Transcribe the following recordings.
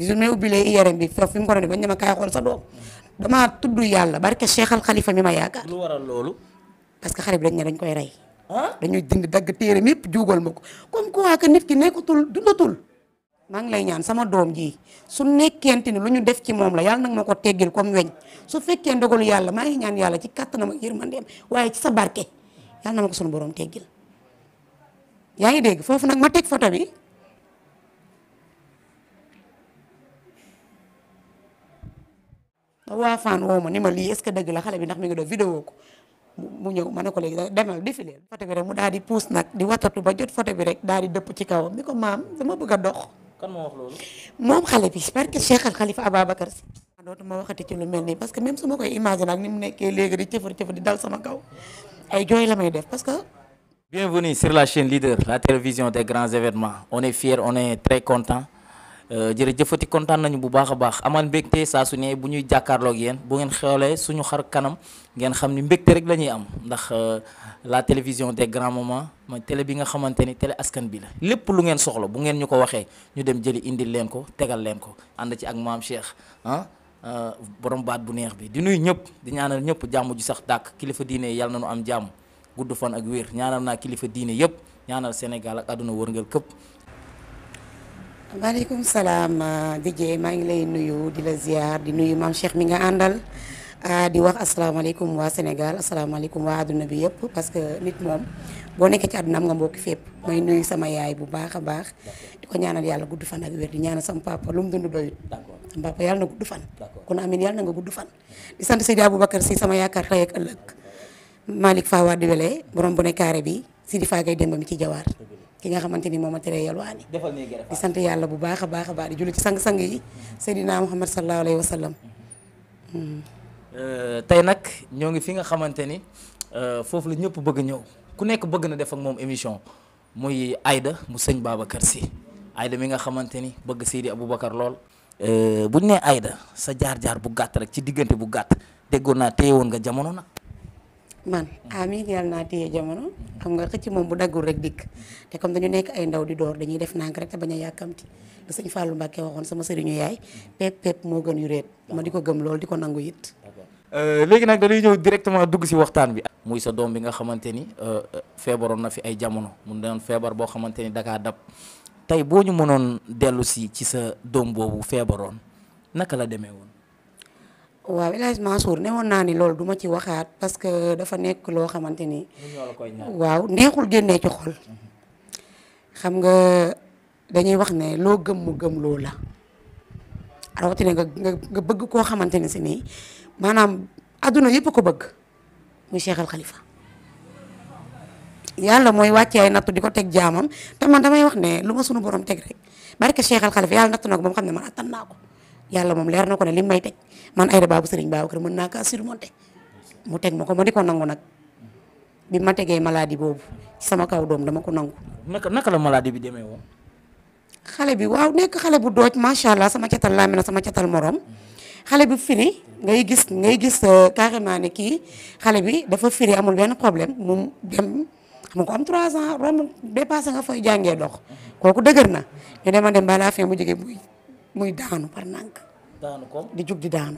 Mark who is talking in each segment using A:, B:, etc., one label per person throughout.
A: gisul may ubbilee IRM bi foofu fi mu ko doon bañ ne ma kaay xool sa doom damaa tudd yàlla barke Cheikh Al Khalifa mi ma yaakaar.
B: lu waral loolu.
A: parce que xale bi dañ ne dañ koy rey.
B: ah
A: dañuy dindi dagg téere yëpp juugal ma ko comme quoi que nit ki nekkatul dundatul. maa ngi lay ñaan sama doom ji su nekkente ni lu ñu def ci moom la yàlla nag ma ko teggil comme weñ su fekkee ndogalu yàlla maa ngi ñaan yàlla ci kàttanam ak yërmandeem waaye ci sa barke yàlla na ma ko sunu borom teggil. yaa ngi dégg foofu nag ma teg photo bi. waa Fane woo ma ni ma lii est-ce que dëgg la xale bi ndax mi ngi doon vidéo ko mu ñëw ma ne ko léegi demal défilé photo bi rek mu daal di puus nag di watatu ba jot photo bi rek daal di dëpp ci kawam ni ko maam dama bëgg a dox.
B: kan moo wax loolu.
A: moom xale bi parce que Cheikh Al Khalifa Ababacar Sy. dootuma waxati ci lu mel nii parce que même su ma koy imaginer ak ni mu nekkee léegi di cëfar cëfar di dal sama kaw ay jooy la may def parce que.
B: Bienvenue sur la chaîne leader la télévision des grands événements on est fier on est très content. jërëjëfati kontaan nañu bu baax a baax amal mbégte saa su ne bu ñuy jàkkaarloog yéen bu ngeen xoolee suñu xar kanam ngeen xam ni mbégte rek la ñuy am ndax la télévision des grands moments mooy télé bi nga xamante ni télé askan bi la lépp lu ngeen soxla bu ngeen ñu ko waxee ñu dem jëli indil leen ko tegal leen ko ànd ci ak maam Cheikh borom baat bu neex bi di nuyu ñëpp di ñaanal ñëpp jàmm ju sax dàkk kilifa diine yàlla na nu am jàmm gudd fan ak wér ñaanal naa kilifa diine yëpp ñaanal Sénégal ak àdduna wërngal këpp.
A: maaleykum salaam DJ maa ngi lay nuyu di la ziar di nuyu maam Cheikh mi nga àndal di wax asalaamaaleykum waa Sénégal asalaamaaleykum waa àdduna bi yëpp parce que nit moom boo nekkee ci àdduna am nga mbokki fépp may nuyu sama yaay bu baax a baax di ko ñaanal yàlla gudd fan ak wér di ñaanal sama papa lu mu dund doyut sama papa yàlla na gudd fan kon amin yàlla na nga gudd fan di sant Seydi Aboubacar Sy sama yaakaar tey ak ëllëg Malick Fawa di wele borom bu ne carré bi Sidi Fagay Demba mi ci jawaar ki nga xamante ni moom a teree yalwaani di sant yàlla bu baax a baax a baax di julli ci sang-sang yi Seydina Muhammad sallallahu alayhi wa sallam.
B: tey nag ñoo ngi fi nga xamante ni foofu la ñëpp bëgg ñëw ku nekk bëgg na def ak moom émission muy Aïda mu sëñ Babacar Sy Aïda mi nga xamante ni bëgg Seydi Aboubacar lool. buñ nee Aïda sa jaar-jaar bu gàtt rek ci diggante bu gàtt déggoon naa téye woon nga jamono nag.
A: man amiin yàlla naa téye jamono xam nga xëcc moom bu daggul rek dikk te comme dañu nekk ay ndaw di door dañuy def nànk rek te bañ a yàkkamti lu sëñ Fallou Mbacke waxoon sama sëriñu yaay pepp pepp moo gën yu réet ma di ko gëm loolu di ko nangu it.
B: léegi nag dañuy ñëw directement dugg si waxtaan bi. muy sa doom bi nga xamante ni feebaroon na fi ay jamono mu doon feebar boo xamante ni dakaa dab tey boo ñu mënoon dellu si ci sa doom boobu feebaroon naka la demee woon.
A: waaw El Hadj Mansour ne woon naa ni loolu duma ci waxaat parce que dafa nekk loo xamante ni waaw neexul génnee ci xol xam nga dañuy wax ne loo gëm mu gëm loo la rawatina nga bëgg koo xamante ni si nii maanaam adduna yëpp ko bëgg muy Cheikh Al Khalifa yàlla mooy wàccee ay nattu di ko teg jaamam te man damay wax ne lu ma sunu borom teg rek barke Cheikh Al Khalifa yàlla nattu na ko ba mu xam ne man attan naa ko yàlla moom leer na ko ne li may teg man Aïda Babou Serigne Babacar mën naa kaa surmonter mu teg ma ko ma di ko nangu nag bi ma tegee maladie boobu ci sama kaw doom dama ko nangu.
B: naka la maladie bi demee woon.
A: xale bi waaw nekk xale bu dooj macha allah sama catal laa mel na sama catal morom xale bi firi ngay gis carrément ne kii xale bi dafa firi amul benn problème mu dem xam ko am 3 ans romb dépassé nga fay jàngee dox kooku dëgër na ñu dema dem ba la fin mu jógee muy daanu par nànk
B: daanu ko
A: di jug di daanu.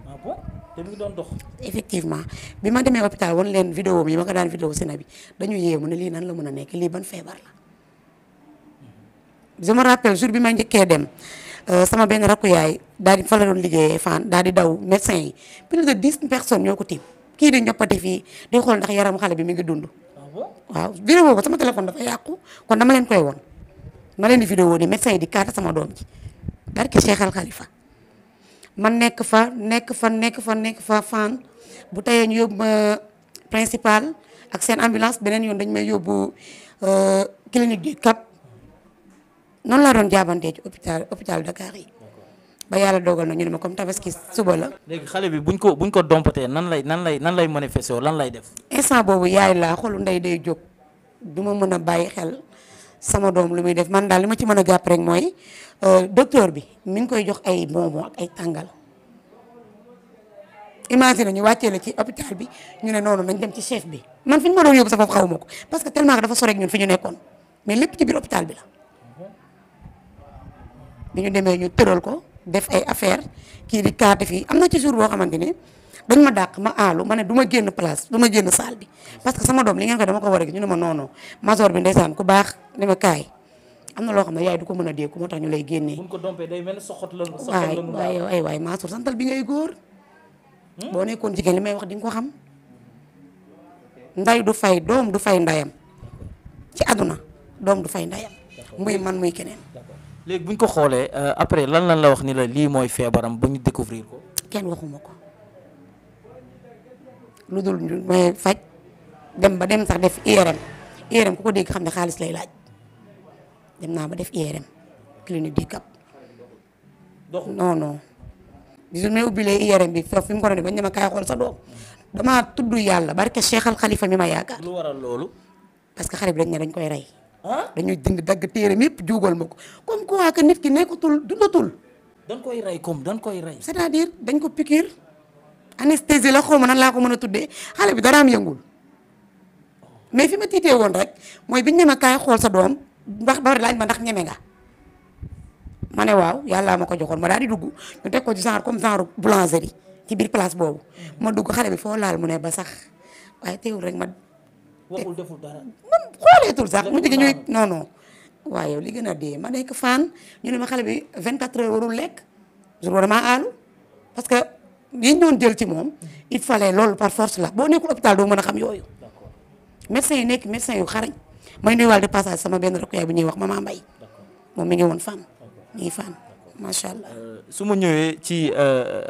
B: ah bon te mu ngi doon dox.
A: effectivement bi ma demee hôpital wan leen vidéo yi ma ko daan vidéo Sénégal bi dañu yéemu ne lii nan la mën a nekk lii ban feebar la. je me rappelle jour bi ma njëkkee dem sama benn rakku yaay daal di fa la doon liggéeyee fan daal di daw médecin yi plus de 10 personnes ñoo ko tiim kii di ñoppati fii di xool ndax yaram xale bi mi ngi dund. waaw vidéo boobu sama téléphone dafa yàqu kon dama leen koy won ma leen di vidéo ni médecin yi di kaata sama doom ji barke Cheikh Al Khalifa man nekk fa fan bu tayee ñu yóbbu ma principal ak seen ambulance beneen yoon dañ may yóbbu clinique du Cap noonu laa doon jaabantee ci hôpital Dakar yi ba yàlla dogal na ñu ne ma comme tabaski suba la.
B: léegi xale bi buñ ko dompatee nan lay manifester lan lay def.
A: instant boobu yaay laa xolu ndey day jóg du ma mën a bàyyi xel sama doom lu muy def man daal li ma ci mën a jàpp rek mooy docteur bi mi ngi koy jox ay bonbon ak ay tàngal. imagine ñu wàccee la ci hôpital bi ñu ne noonu nañ dem ci chef bi man fi ñu ma doon yóbbu sa foofu xawuma ko parce que tellement que dafa sore ak ñun fi ñu nekkoon mais lépp ci biir hôpital bi la bi ñu demee ñu tëral ko def ay affaire kii di kaate fii am na ci jour boo xamante ne dañ ma dàq ma aalu ma ne du ma génn place du ma génn salle bi parce que sama doom li ngeen ko dama ko war a gis ñu ne ma non major bi ndeysaan ku baax ne ma kaay am na loo xam ne yaay du ko mën a dégg moo tax ñu lay génnee.
B: buñ ko dompee day mel ni soxot la
A: waay yow ay waay Mansour santal bi ngay góor. boo nekkoon jigéen li may wax di nga ko xam. nday du fay doom du fay ndayam ci àdduna doom du fay ndayam. muy man muy keneen.
B: léegi bu ñu ko xoolee après lan la wax ni la lii mooy feebaram ba ñu découvrir ko.
A: kenn waxuma ko lu dul may faj dem ba dem sax def IRM ku ko dégg xam ne xaalis lay laaj dem naa ba def IRM clinique du Cap. non gisul may ubbilee IRM bi foofu fi mu ko doon bañ ne ma kaay xool sa doom damaa tudd yàlla barke Cheikh Al Khalifa mi ma yaakaar.
B: lu waral loolu.
A: parce que xale bi dañ ne dañ koy rey. dañuy dindi dagg téeram yëpp juugal ma ko comme quoi que nit ki nekkatul dundatul.
B: dañ koy rey comme dañ koy rey.
A: c'est-à-dire dañ ko piqûre anesthésie la xaw ma nan laa ko mën a tuddee xale bi daraam yëngul mais fi ma tiitee woon rek mooy biñ ne ma kaay xool sa doom wax ba laaj ma ndax ñeme nga. ma ne waaw yàllaa ma ko joxoon ma daal di dugg ñu teg ko ci genre comme genre boulangerie ci biir place boobu ma dugg xale bi foo laal mu ne ba sax waaye teewul rek ma.
B: waxul deful dara.
A: man xooleetul sax mu jigi ñuy non waaye yow li gën a dee ma nekk fan ñu ne ma xale bi 24 heures warul lekk jour war maa aalu parce que yi ñu doon jël ci moom il fallait loolu par force la boo nekkul hôpital doo mën a xam yooyu. médecin yi nekk médecin yu xarañ may nuyuwaale de passage sama benn rakk yaay bu ñuy wax Mama Mbaye moom mi ngi woon fan mi ngi fan macha allah.
B: su ma ñëwee ci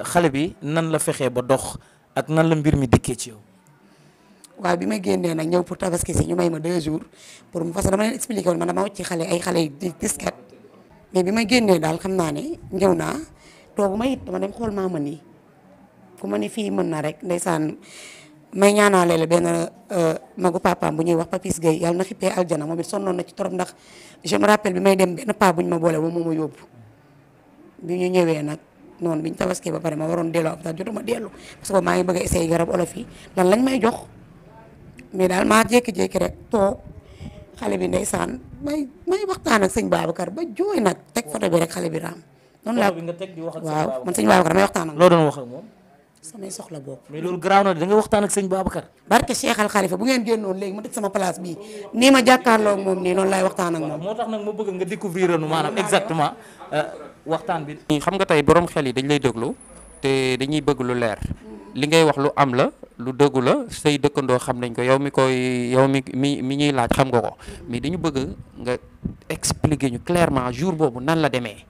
B: xale bi nan la fexee ba dox ak nan la mbir mi dikkee ci yow.
A: waaw bi ma génnee nag ñëw pour tabaski si ñu may ma 2 jours pour parce que dama leen expliqué woon man dama wàcc ci xale yi di disket mais bi ma génnee daal xam naa ne ñëw naa toogu ma it dama dem xool maa ma nii ku ma ni fii mën na rek ndeysaan may ñaanaale la benn magu papaam bu ñuy wax Papis Gueye yàlla na xippee aljana moom it sonnoon na ci torop ndax je me rappelle bi may dem benn paa bu ñu ma boole moom moo ma yóbbu bi ñu ñëwee nag noonu bi ñu tabaskee ba pare ma waroon delloo hôpital jotuma dellu parce que maa ngi bëgg a essayer garab olof yi lan lañ may jox mais daal maa jékki-jékki rek toog xale bi ndeysaan may waxtaan ak sëñ Babacar ba jooy nag teg photo bi rek xale bi raam. noonu laa waaw man sëñ Babacar may waxtaan ak
B: loo doon wax ak moom.
A: samay soxla bopp.
B: mais loolu garaaw na da nga waxtaan ak sëñ Babacar.
A: barke Cheikh Al Khalifa bu ngeen génnoon léegi ma teg sama place bii nii ma jàkkaarloo ak moom nii noonu laay waxtaan ak moom.
B: moo tax nag ma bëgg nga découvrir nu maanaam exactement waxtaan bi.
C: xam nga tey borom xel yi dañ lay déglu te dañuy bëgg lu leer li ngay wax lu am la lu dëggu la say dëkkandoo xam nañ ko yow mi ñuy laaj xam nga ko mais dañu bëgg nga expliquer ñu clairement jour boobu nan la demee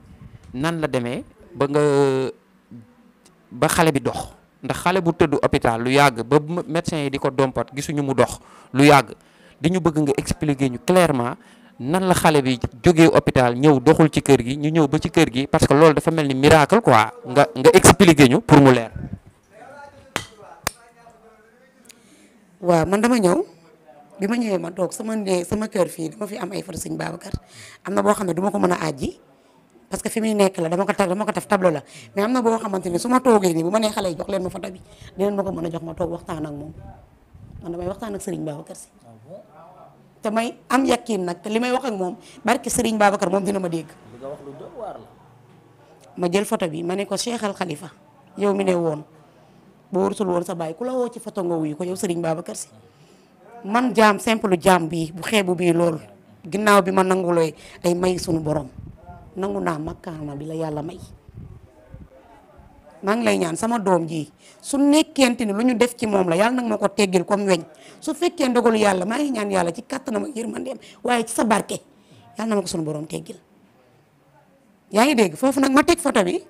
C: ba xale bi dox. ndax xale bu tëdd hôpital lu yàgg ba médecin yi di ko dompat gisuñu mu dox lu yàgg dañu bëgg nga expliquer ñu clairement nan la xale bi jógee hôpital ñëw doxul ci kër gi ñu ñëw ba ci kër gi parce que loolu dafa mel ni miracle quoi nga expliquer ñu pour mu leer.
A: waaw man dama ñëw bi ma ñëwee ma toog sama kër fii dama fi am ay photo sëñ Babacar am na boo xam ne du ma ko mën a àjji parce que fi muy nekk la dama ko def tableau la mais am na boo xamante ni su ma toogee nii bu ma nee xale yi jox leen ma photo bi dinañ ma ko mën a jox ma toog waxtaan ak moom man damay waxtaan ak Serigne Babacar si te may am yakkiin nag te li may wax ak moom barke Serigne Babacar moom dina ma dégg. ma jël photo bi ma ne ko Cheikh Al Khalifa yow mi ne woon boo rusul woon sa baay ku la woo ci photo nga wuyu ko yow Serigne Babacar si man jaam simple jaam bii bu xeebu bii loolu ginnaaw bi ma nangulooy ay may sunu borom. nangu naa makkaama bi la yàlla may maa ngi lay ñaan sama doom ji su nekkente ni lu ñu def ci moom la yàlla nag ma ko teggil comme weñ su fekkee ndogalu yàlla maa ngi ñaan yàlla ci kàttanam ak yërmandeem waaye ci sa barke yàlla na ma ko sunu borom teggil yaa ngi dégg foofu nag ma teg photo bi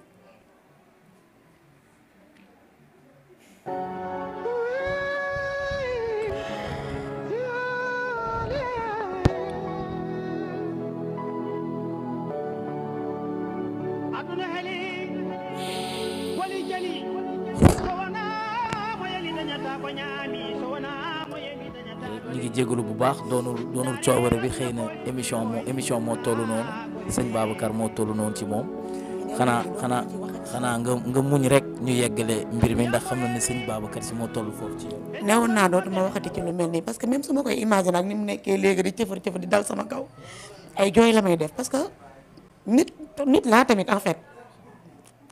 B: ñu ngi jégalu bu baax doonul coobare bi xëy na émission moo tollu noonu sëñ Babacar moo tollu noonu ci moom xanaa nga muñ rek ñu yeggale mbir mi ndax xam na ne sëñ Babacar si moo toll foofu ci yow.
A: newoon naa dootuma waxati ci lu mel nii parce que même su ma koy imaginer ak ni mu nekkee léegi di cëfar di dal sama kaw ay jooy la may def parce que nit laa tamit en fait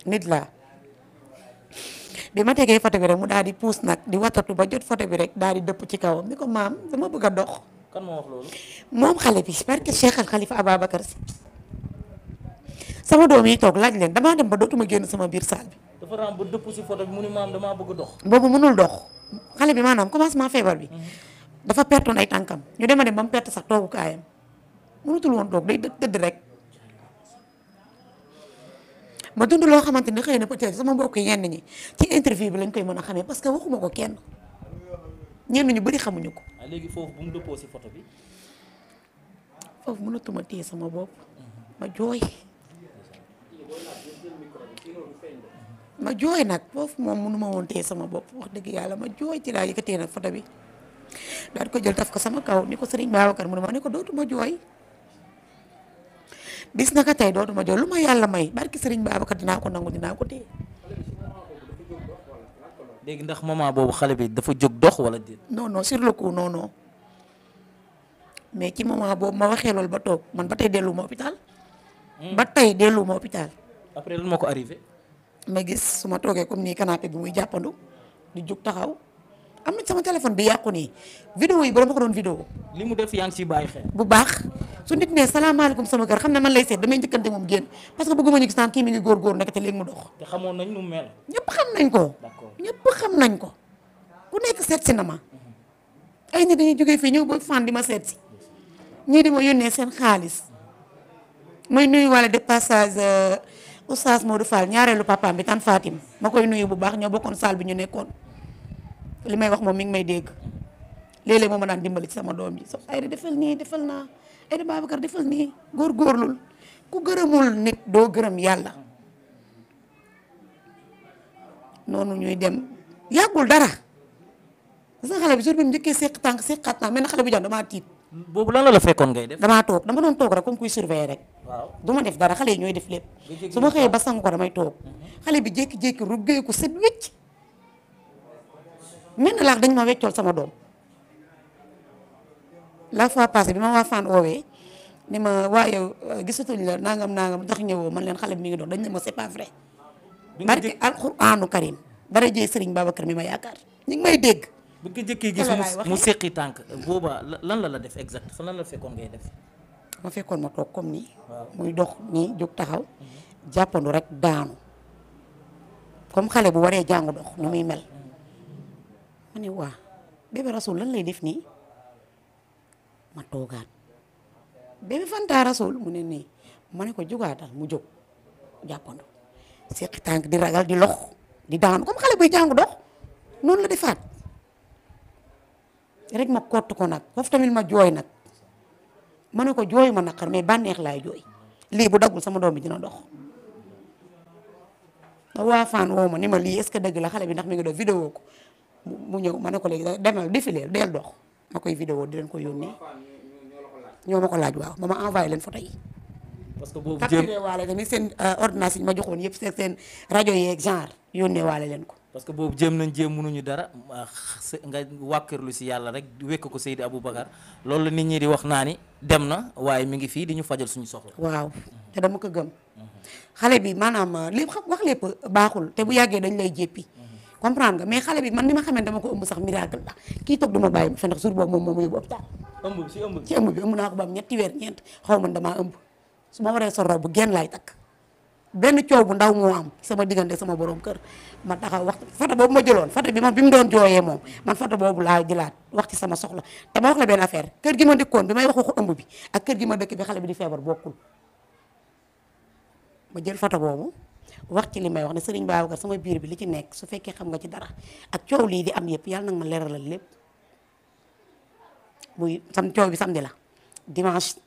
A: nit laa bi ma tegee photo bi rek mu daal di puus nag di watatu ba jot photo bi rek daal di dëpp ci kawam ni ko maam dama bëgg a dox.
B: kan moo wax loolu.
A: moom xale bi parce que Cheikh Al Khalifa Ababacar Si sama doom yi toog laaj leen damaa dem ba dootuma génn sama biir salle bi.
B: dafa raam ba dëpp si photo bi mu ni maam damaa bëgg a dox.
A: boobu mënul dox xale bi maanaam commencement feebar bi dafa pertoon ay tànkam ñu dem ba mu perte sax toogukaayam mënutul woon toog day tëdd rek. ma dund loo xamante ne xëy na peut-être sama mbokk yi ñenn ñi ci interview bi lañ koy mën a xamee parce que waxuma ko kenn ñenn ñu bari xamuñu ko.
B: léegi foofu bu mu dëppoo si photo bi.
A: foofu mënatuma téye sama bopp ma jooy nag foofu moom mënuma woon téye sama bopp wax dëgg yàlla ma jooy ci laa yëkkatee nag photo bi daal ko jël taf ko sama kaw ni ko Serigne Babacar mu ne ma ne ko dootuma jooy. bis naka tey dootuma jooy lu ma yàlla may barki Serigne Babacar dinaa ko nangu dinaa ko téye.
B: léegi ndax moment boobu xale bi dafa jóg dox wala déet.
A: non non sur le coup non non mais ci moment boobu ma waxee loolu ba toog man ba tey delluwuma hôpital. ba tey delluwuma hôpital.
B: après lan moo ko arrivé.
A: ma gis su ma toogee comme nii canapé bi muy jàppandu di jóg taxaw am na sama téléphone bi yàqu nii vidéo yi ba dama ko doon vidéo
B: li mu def yaa ngi ciy bàyyi xel.
A: bu baax su nit nee salaamaaleykum sama kër xam ne man lay seet damay njëkkante moom génn parce que bëgguma ñu gis naan kii mi ngi góor nekk te léegi mu dox.
B: te xamoon nañ nu mu mel.
A: ñëpp xam nañ ko.
B: d'accord
A: ñëpp xam nañ ko ku nekk seet si na ma ay nit dañuy jógee fii ñëw ba fan di ma seet si ñii di ma yónnee seen xaalis may nuyu wala de passage oustaz Modou Fall ñaareelu papaam bi tan Fatim ma koy nuyu bu baax ñoo bokkoon salle bi ñu nekkoon li may wax moom mi ngi may dégg léeg-léeg moo ma daan dimbali ci sama doom ji so Aïda defal nii defal naa Aïda Babacar defal nii góorgóorlul ku gërëmul nit doo gërëm yàlla noonu ñuy dem yàggul dara gis nga xale bi jour bi mu njëkkee séq tànk séqaat naa mel na xale bu jàng damaa tiit.
B: boobu lan la fekkoon ngay def.
A: damaa toog dama doon toog rek comme kuy surveiller rek.
B: waaw
A: du ma def dara xale yi ñooy def lépp. su ma xëyee ba sang ko damay toog. xale bi jékki-jékki ruggee ko set wécc. mel na laax dañ ma weccool sama doom. la fois passée bi ma waa fan oowee ni ma waaye gisatuñ la nangam ndax ñëwoo man leen xale bi mi ngi doon dañ ne ma c'est pas vrai. barke alxuraanu karim dara jëye Serigne Babacar mi ma yaakaar ñu ngi may dégg.
B: bu nga jëkkee gis mu seqi tànk booba lan la def exact fan lan la fekkoon ngay def.
A: ma fekkoon ma toog comme nii. muy dox nii jóg taxaw. jàppandu rek daanu. comme xale bu waree jàngu dox nu muy mel. ma ne waa bébé Rasoul lan lay def nii ma toogaat bébé Fanta Rasoul mu ne nii ma ne ko jógaatal mu jóg jàppandu seqi tànk di ragal di lox di daanu comme xale buy jàngu dox noonu la defaat rek ma kott ko nag foofu tamit ma jooy nag ma ne ko jooy ma naqar mais bànneex laay jooy lii bu daggul sama doom bi dina dox. ba waa Fane woo ma ni ma lii est-ce que dëgg la xale bi ndax mi ngi doon vidéo ko mu ñëw ma ne ko léegi demal défilé del dox ma koy vidéo di leen ko yónnee ñoo ma ko laaj waaw ma envoyé leen photo yi.
B: parce que boobu
A: capturé waale tamit seen ordonnance yi ma joxoon yëpp seen rajo yeeg genre yónnee waale leen ko.
B: parce que boobu jéem mënuñu dara nga wàkkirlu si yàlla rek wekk ko Seydi Aboubacar loolu la nit ñi di wax naa ni dem na waaye mi ngi fii di ñu fajal suñu soxla.
A: waaw te dama ko gëm. xale bi maanaam lépp wax lépp baaxul te bu yàggee dañ lay jéppi. comprendre nga mais xale bi man ni ma xamee dama ko ëmb sax miracle la kii toog duma bàyyi ma fe ndax jour boobu moom moo ma yóbbu hôpital. ci ëmb bi ëmb naa ko ba am ñetti weer ñeent xaw ma damaa ëmb su ma waree sol robe bu genn laay takk. benn coow bu ndaw moo am sama diggante sama borom kër ma taxaw wax photo boobu ma jëloon photo bi moom bi mu doon jooyee moom man photo boobu laa jëlaat wax ci sama soxla te ma wax la benn affaire kër gi ma dëkkoon bi may wax waxu ëmb bi ak kër gi ma dëkk bi xale bi di feebar bokkul ma jël photo boobu wax ci li may wax ne Serigne Babacar sama biir bi li ci nekk su fekkee xam nga ci dara ak coow lii di am yëpp yàlla nag ma leeralal lépp muy coow bi samedi la dimanche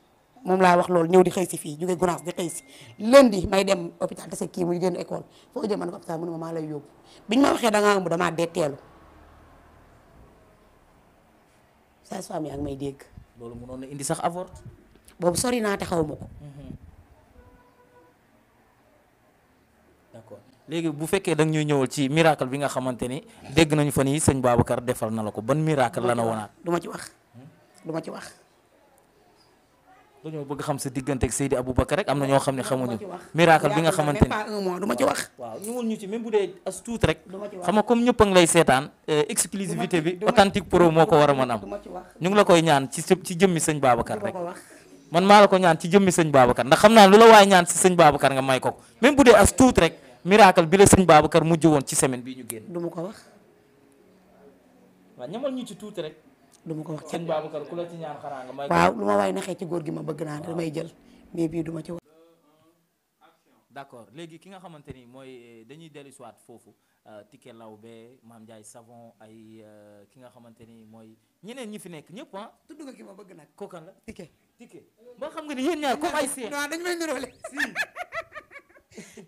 A: moom laa wax loolu ñëw di xëy si fii jóge Gunaas di xëy si lundi may dem hôpital te kii muy génn école foo jëm man hôpital mu ne ma maa lay yóbbu biñ ma waxee da ngaa ëmb damaa detteelu saa su amee ak may dégg.
B: loolu mënoon na indi sax avort.
A: boobu sori naa te xaw ma ko.
B: d'accord léegi bu fekkee da nga ñuy ñëwal ci miracle bi nga xamante ni dégg nañu fan yii sëñ Babacar defal na la ko ban miracle la na wonaat.
A: du ma ci wax du ma ci wax.
B: dañoo bëgg xam sa diggante ak Seydi Aboubacar rek am na ñoo xam ne xamuñu miracle bi nga xamante ni
A: pas un mois du ma ci wax.
B: waaw ñëwul ñu ci même bu dee as tuut rek
A: du ma ci wax.
B: xam nga comme ñëpp a ngi lay seetaan exclusivité bi authentique pro moo ko war a mën am
A: du ma ci wax.
B: ñu ngi la koy ñaan ci jëmmi sëñ Babacar
A: du ma
B: rek
A: ko wax.
B: man maa la ko ñaan ci jëmmi sëñ Babacar ndax xam naa lu la waaye ñaan ci sëñ Babacar nga may ko même bu dee as tuut rek miracle bi la sëñ Babacar mujj woon ci semaine bii ñu génn.
A: du ma ko wax.
B: waaw ñamal ñu ci tuuti rek.
A: du ma ko wax
B: sëñ Babacar ku la ci ñaan xanaa nga may ko.
A: waaw lu ma waay naxee ci góor gi ma bëgg naa damay jël mais bii du ma ci wax.
B: d'accord léegi ki nga xamante ni mooy dañuy dellu si waat foofu Tické Laobé Mame Ndiaye Savon ay ki nga xamante ni mooy ñeneen ñi fi nekk ñëpp ah.
A: tudd nga ki ma bëgg nag.
B: kookan la
A: Tické.
B: ba xam nga ni yéen ñaar comme ay seex.
A: non dañu may niroole.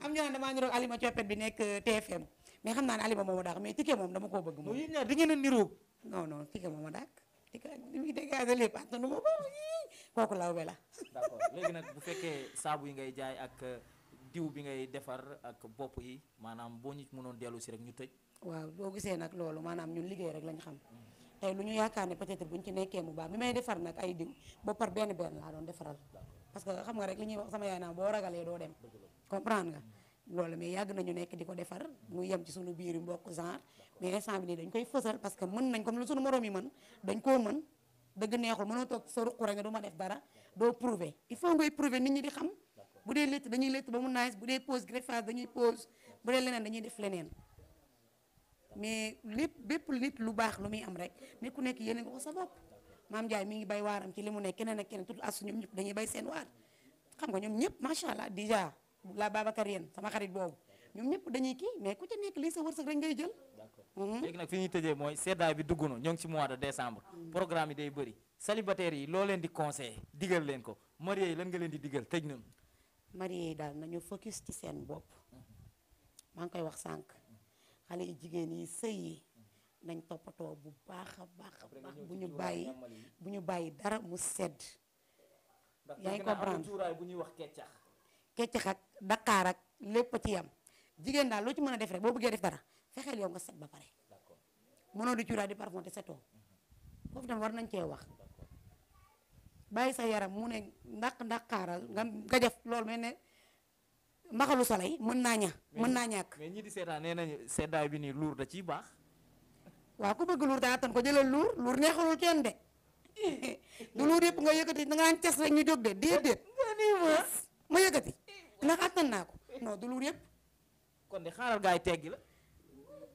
A: am ñu naan damaa niroog Alima Coppet bi nekk TFM mais xam naa ne Alima moom a dàq mais Tické moom dama koo bëgg moom.
B: yéen ñaar da ngeen a niroo.
A: non Tické moom a dàq. Tické li muy dégagé lépp attanu ma ko kooku Laobé la.
B: d'accord léegi nag bu fekkee saabu yi ngay jaay ak diw bi ngay defar ak bopp yi maanaam boo ñu mënoon dellu si rek ñu tëj.
A: waaw boo gisee nag loolu maanaam ñun liggéey rek lañ xam tey lu ñu yaakaar ne peut-être buñ ci nekkee mu baax bi may defar nag ay diw ba par benn laa doon defaral parce que xam nga rek li ñuy wax sama yaay naa boo ragalee doo dem comprendre nga loolu mais yàgg nañu nekk di ko defar mu yem ci suñu biir mbokk genre mais instant bi nii dañ koy fësal parce que mën nañ comme lu suñu moroom yi mën dañ koo mën dëgg neexul mënoo toog sa ruq rek nga du ma def dara doo prouver il faut ngay prouver nit ñi di xam bu dee létt dañuy létt ba mu nice bu dee pose greffage dañuy pose bu dee leneen dañuy def leneen mais bépp nit lu baax lu muy am rek nit ku nekk yéene nga ko sa bopp Mame Ndiaye mi ngi bay waaram ci li mu nekk keneen ak keneen tout asu ñoom ñëpp dañuy bay seen waar xam nga ñoom ñëpp macha allah déjà la Babacar yéen sama xarit boobu ñoom ñëpp dañuy kii mais ku ci nekk lii sa wërsëg rek ngay jël.
B: léegi nag fi ñuy tëjee mooy seddaay bi dugg na ñoo ngi ci mois de décembre programme yi day bëri célibataires yi loo leen di conseillé digal leen ko marié yi lan nga leen di digal tëj nañu.
A: marié yi daal nañu focus ci seen bopp maa ngi koy wax sànq xale yi jigéen yi sëy yi nañ toppatoo bu baax a baax bu ñu bàyyi dara mu sedd. yaa ngi comprendre
B: bu ñuy wax keccax.
A: keccax ak Dakar ak lépp ci yam jigéen daal loo ci mën a def rek boo bëggee def dara fexeel yow nga set ba pare mënoo di cuuraay di parfum te setoo foofu tam war nañ cee wax bàyyi sa yaram mu ne ndaqaaral nga def loolu mel ne mbaxalu soleil mën naa ñàkk.
B: mais ñi di seetaan nee nañu seddaay bi nii luur da ciy baax.
A: waaw ku bëgg luur daa attan ko jëlal luur neexalul kenn de du luur yëpp nga yëkkati da nga naan cas rek ñu jóg de déedéet ma yëkkati ndax attan naa ko non du luur yëpp.
B: kon de xaaral gaay teggi la.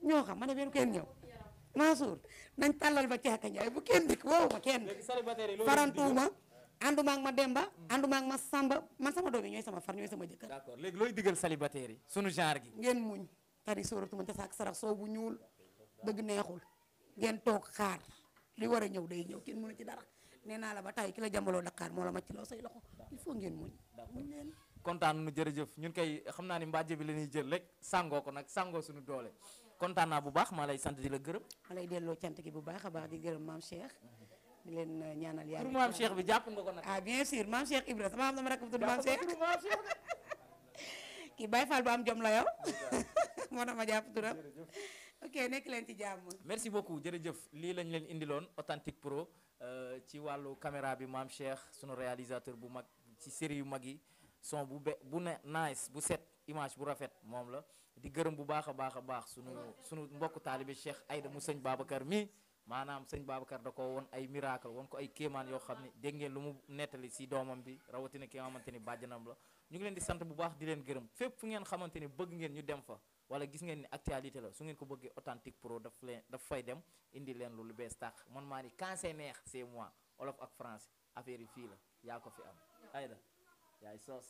A: ñoo xam ma ne benn kenn ñëw Mansour nañ tàllal ba Caaka Njaay bu kenn dikk woowu ma kenn farantuuma ànduma ak ma Demba ànduma ak ma Samba man sama doom yi ñooy sama far ñooy sama jëkkër.
B: d'accord léegi looy digal célibataire yi sunu genre gi.
A: ngeen muñ tari sóoratu man te saak sarax soo bu ñuul dëgg neexul ngeen toog xaar li war a ñëw day ñëw kenn mënu ci dara nee naa la ba tey ki la jàmbaloo Dakar moo la ma ci loo say loxo il faut ngeen muñ leen.
B: kontaan nu jërëjëf ñun kay xam naa ni mbàjj bi la ñuy jël rek sangoo ko nag sangoo suñu doole kontaan naa bu baax maa lay sant di la gërëm.
A: ma lay delloo cant gi bu baax a baax di gërëm maam Cheikh di leen ñaanal yàlla.
B: pour maam Cheikh bi jàpp nga ko nag.
A: ah bien sûr maam Cheikh Ibra sama am na ma rek tudd maam Cheikh kii Baye Fall bu am jom la yow moo tax ma jàpp turam ok nekk leen ci jàmm.
B: merci beaucoup jërëjëf lii lañ leen indiloon authentique pro ci wàllu caméra bi maam Cheikh sunu réalisateur bu mag ci série yu mag yi son bu ne nice bu set image bu rafet moom la di gërëm bu baax a baax sunu mbokk taalibe Cheikh Aïda mu sëñ Babacar mi maanaam sëñ Babacar da ko woon ay miracle woon ko ay kéemaan yoo xam ne dégg ngeen lu mu nettali si doomam bi rawatina ki nga xamante ni bàjjanam la ñu ngi leen di sant bu baax di leen gërëm fépp fu ngeen xamante ni bëgg ngeen ñu dem fa wala gis ngeen ni actualité la su ngeen ko bëggee authentique pro daf fay dem indi leen lu bees tax man maa ni quand c'est neex c'est moi olof ak français affaire yi fii la yaa ko fi am Aïda yaay soos